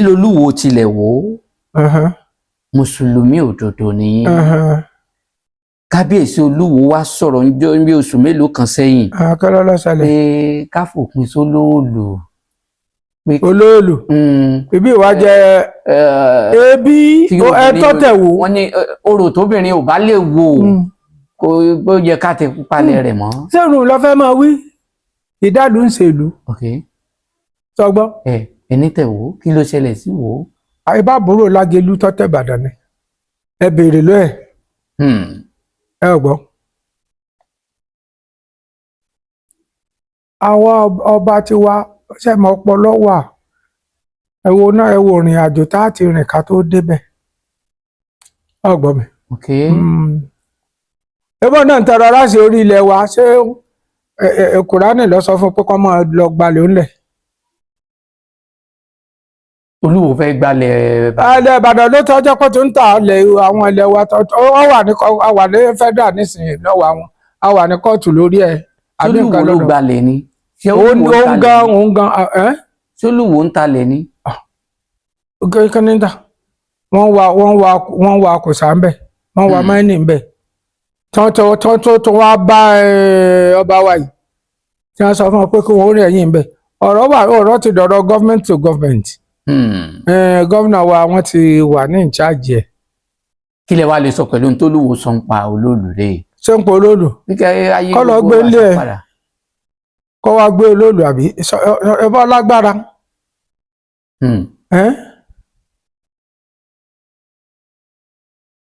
Lolúwo tilẹ̀ wò ó, mùsùlùmí òdodo ni. Kábíyèsí olúwo wá sọ̀rọ̀ níjọ́ bí oṣù mélòó kan sẹ́yìn Akẹ́lọ́ lọ́sàlẹ̀ pé ká fòpin sólóòlù. Olóòlù ibi ìwà jẹ ebi ẹ tọ́tẹ̀ wò. Wọ́n ní orò tóbìnrin ò bá lè wò kó ó yẹ ká ti palẹ̀ rẹ̀ mọ́. Sẹ́rùn lọ fẹ́ máa wí ìdálù ń ṣèlú sọgbọ́n. Ẹ ẹni tẹ̀ wò, kí ló ṣẹlẹ̀ sí wò? Àìbábúrò Lágelú tọ́tẹ̀ Ìbàdàn ni ẹ béèrè ló ẹ̀ ẹ ò gbọ́. Àwọn ọba tiwa ṣe mọ ọpọlọ wà, ẹ wo náà, ẹ wo ìrìn àjò tá a ti rìn ká tó débẹ̀, ọgbọ́n mi. Ebó náà ń tọrọ aláṣẹ orí ilẹ̀ wa, ṣé Kùránì lọ sọ fún pé kó máa lọ gbalẹ̀ ńlẹ̀. Olúwo fẹ́ gbalẹ̀. Ilẹ̀ Ìbàdàn ló tọ́jọ́ pé tó ń ta ilẹ̀ àwọn ilẹ̀ wa ó wà ní a wà ní federal nísìnyí lọ́wọ́ àwọn, a wà ní kóòtù lórí ẹ̀. Àbí Olúwo nǹkan ló lọ́dọ̀ gbalẹ̀ ni? Ṣé òun Olúwo ń òun talẹ̀ gan ni? Òun gan ẹ́. Ṣé Olúwo ń talẹ̀ ni? Kí ni ta wọ́n wa kòsà ń bẹ̀, wọ́n wa máìnì ń bẹ̀ tán tó tó tó tó wá bá ọba wa yìí tí wọ́n sọ fún wọn pé kí wọ́n rí ẹ̀yìn ń bẹ̀. Ọ̀rọ̀ wà, ọ̀rọ̀ ti dọ̀rọ̀ government to government. Gómìnà wa, wọ́n ti wà ní ìcháàjì ẹ̀. Kí lẹ wá lè sọ pẹ̀lú ohun tólúwo sọ ń pa olóòlù rè? Ṣé ń pa olóòlù? Kíkẹ́ ayé Kọ́ lọ gbogbo gbé wa ilé ẹ̀. sá padà. Kọ́ wá gbé olóòlù àbí ẹ bọ́ lágbára. Ẹ́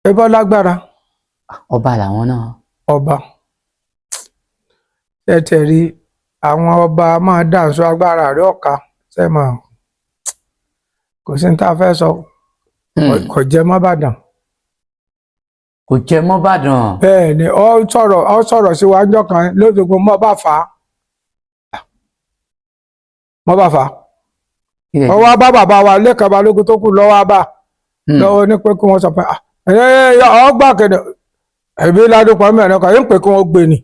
ẹ bọ́ lágbára. Ọba làwọn náà. Ọba ẹ tẹ̀rí àwọn ọba máa dáǹsọ agbára rẹ̀ ọ̀ka sẹ́mọ̀, kò sí ní tá a fẹ́ sọ. Kò jẹ́ mọ́ Ìbàdàn. Kò jẹ mọ́ Ìbàdàn. Bẹ́ẹ̀ ni, ó sọ̀rọ̀ sí wa ńjọ́ kan lójoogun, mọ́ bá fà á, mọ́ bá fà á. Kí lẹ Ó wá bá bàbá wa Lékan Balógun tó kù lọ́wọ́ bá lọ́wọ́ ní pé kí wọ́n sọ pé "Ah, ẹ ẹ ọgbà kẹ̀dẹ̀ ẹ̀bí ládùúgbò mẹ́rin kan yóò pé kí wọ́n gbé ni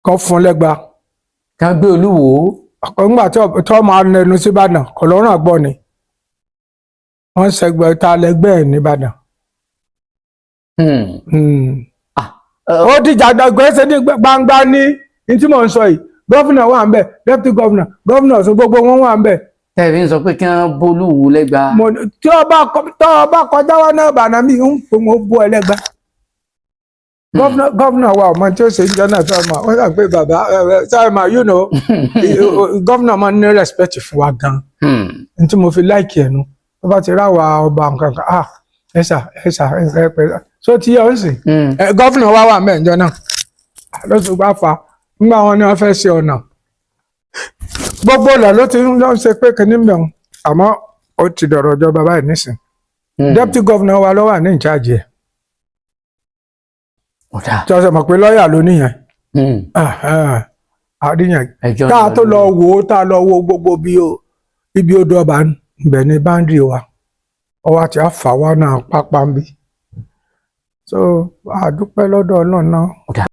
kọ́ fún lẹ́gba." Ká gbé olúwo. Nígbà tí ọ máa nẹnu sí Ìbàdàn kò lọ́rùn àgbọ̀ ni wọ́n ṣẹgbẹ́ ta lẹ́gbẹ́ ẹ̀ nìbàdàn. Ah, Ó dìjà gbẹgbẹ́ ṣe ní gbangba ní ní tí mò ń sọ yìí, governor wà ń bẹ̀, deputy governor, governor sọ, gbogbo wọn wà ń bẹ̀. Tẹ̀rí ń sọ pé kí wọ́n bólúwo lẹ́gba. Mo ní, tí ọba kọjá wá náà bàná mi ń pè wọ́n bú ẹ lẹ́gba. Governor wa ọmọ tí ó ṣe ń jọ náà sọ ma wọ́n sọ pé bàbá sọ ma governor máa ń ní respect fún wa gan. N tí mo fi like ẹ̀ nu, tó bá ti ráwa ọba nǹkan kan, ah, ẹ sà, ẹ sà, ẹ pẹ so ti yẹ ọ ń sìn. Ẹ governor wa wà mẹ́ǹjọ náà lóṣù bá fa nígbà wọn ni wọ́n fẹ́ ṣe ọ̀nà gbogbo ọ̀nà ló ti ń lọ ṣe pé kìíní mẹ́rin, àmọ́ ó ti dọ̀rọ̀ ìjọba báyìí nísìn. Deputy governor wa ló wà ní ìcháàjì ẹ̀. Ọ̀dà. Tí wọ́n sọ mọ̀ pé lọ́ọ̀yà ló níyẹn. Àríyàn Ẹjọ́ tá a tó lọ wò ó, tá a lọ wo gbogbo bí o ibi odò ọba ibẹ̀ ní boundary wa, ọwọ́ àti àfàwa náà pápá ń bí, so a dúpẹ́ lọ́dọ̀ Ọlọ́run náà. Ọ̀dà.